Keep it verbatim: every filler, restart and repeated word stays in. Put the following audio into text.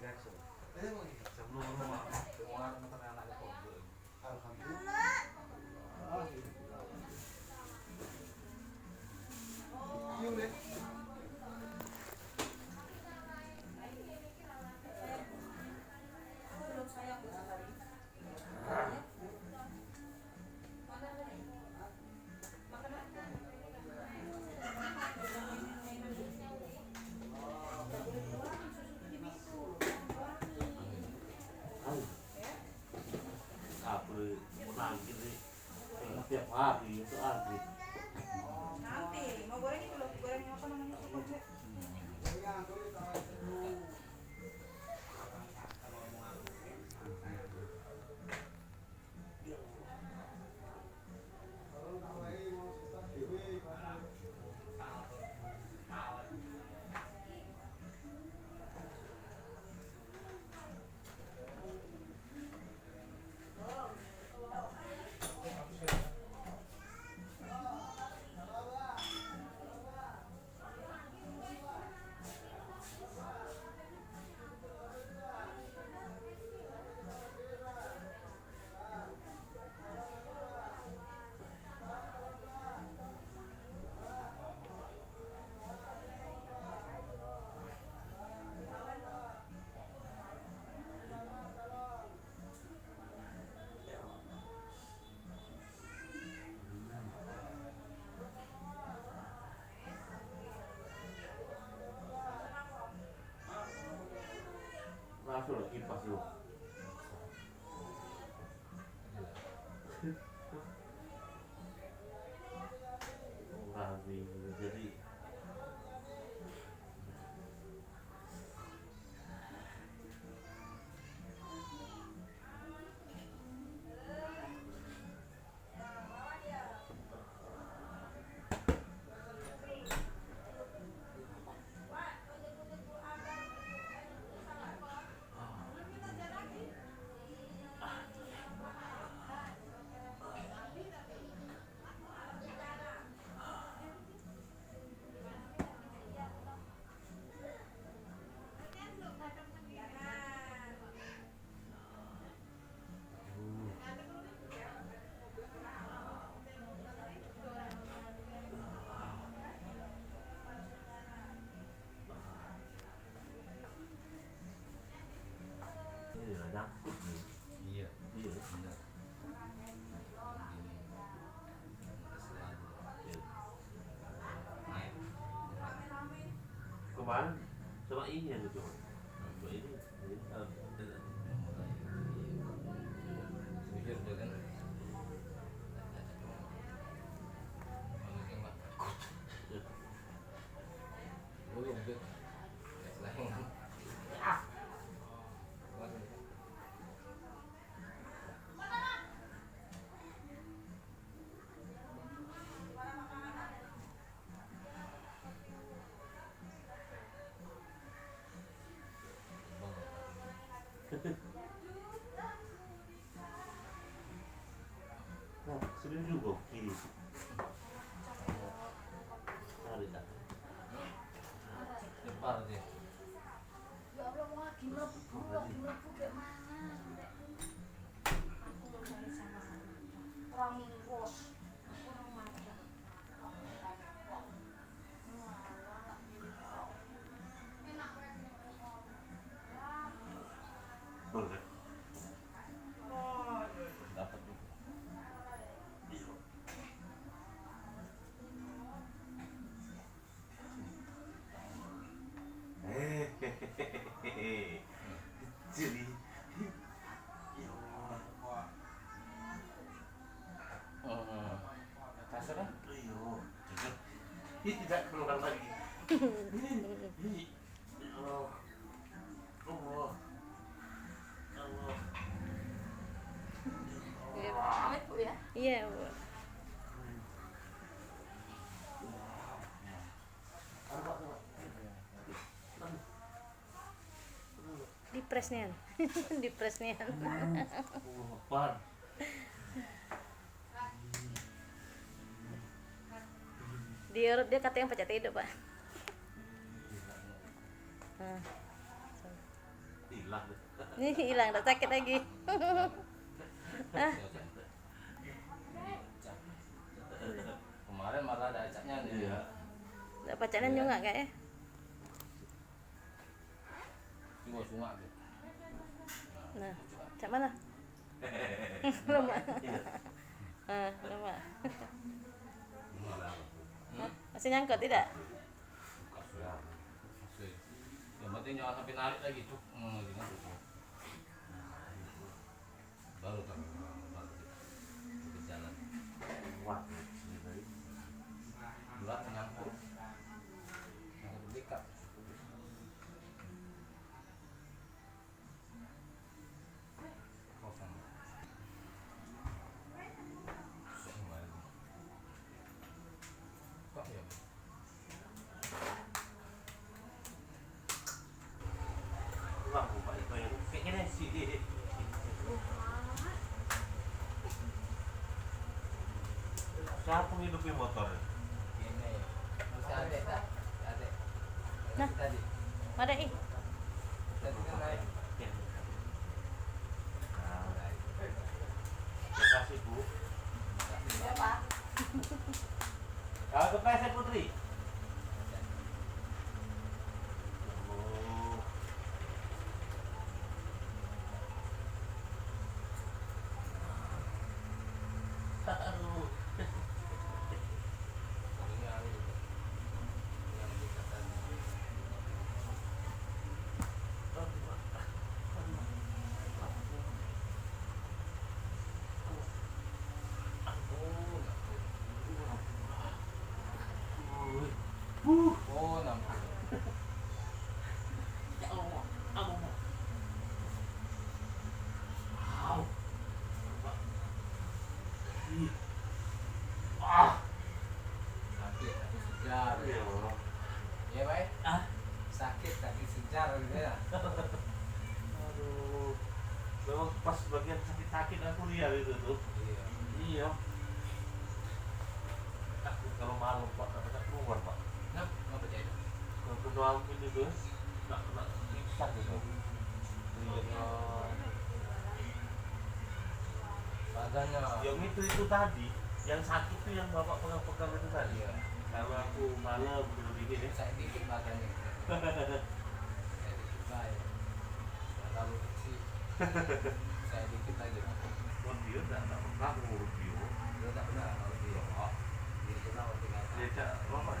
Sebelum rumah, rumah anak ke pondok. Alhamdulillah. Cium deh. Apa menangis ni? Tiap hari itu habis. Nanti mau goreng itu loh, goreng apa namanya? Masuk lagi pas lu. Rabi jadi. Ini lah nyangkut ni. Iya. Iya. Benar. Ini. Iya. Naik. Kemarin sama ini yang lucu. Sama ini. Ini, eh, Jujur dia kan. Oh, iya, betul. Selain. Nah, sudah juga kiri. Tarik dah. Depan dia. Ya Allah, wah, gimana bu, wah, gimana bu, kayak mana? Aku belum dari sana. Orang ngurus. Aku orang makan. Boleh. Dapat juga. Hehehe. Jadi, ya Allah. Hmm. Kasar kan? Iyo, cocok. Tidak keluar lagi. Ini, ini. Ya Allah. Allah. Ya Allah. Iya, Bu. Iya, Bu. Dipres nian. Dipres nian. Allahu Akbar. Dia, dia kata yang pacak tidur, Pak. Nah. Ih, Nih, hilang, dak sakit lagi. Ah. Kemarin malah ada acaknya nih. Iya. Dak pacaknya nyungak, Kak, ya? Sungak tu. Nah, cak mana? Lemak. Ah, lemak. Hah? Masih nyangkut tidak? Masih. Yang penting jangan sampai narik lagi, Cuk. Hmm, gini. Baru kan, baru kita jalan. Kuat, ya, dari berat menyangkut. Yang dekat. Kosong. Kosong lagi. Kok ya? Wah, buka itu ya. Kayak gini sih. Siapa ngidupin motor? Ini. Masih ada, tak? Ada. Nah. Tadi. Ada, ih. Tadi kan naik. Terima kasih, Bu. Iya, Pak. Kalau kepleset, Putri. Sakit tapi segar. Iya, Bang. Sakit tapi segar gitu ya. Aduh. Memang pas bagian sakit-sakit aku lihat itu tuh. Iya. Iya. Takut kalau malam, Pak, kata keluar, Pak. Nah, ngapa jadi? Kalau kena angin itu, nak kena pingsan itu. Iya. Badannya. Yang itu, itu tadi, yang sakit tuh yang bapak pegang-pegang itu tadi. Iya. Kalau aku malam, begini-begini. Sakit dikit badannya. Sakit dikit, Pak, ya. Terlalu kecil. Saya dikit aja. Kon dia tak, tak pernah ngurut dia. Dia tak pernah ngurut dia. Dia pernah ngurut dia. Dia tak, apa,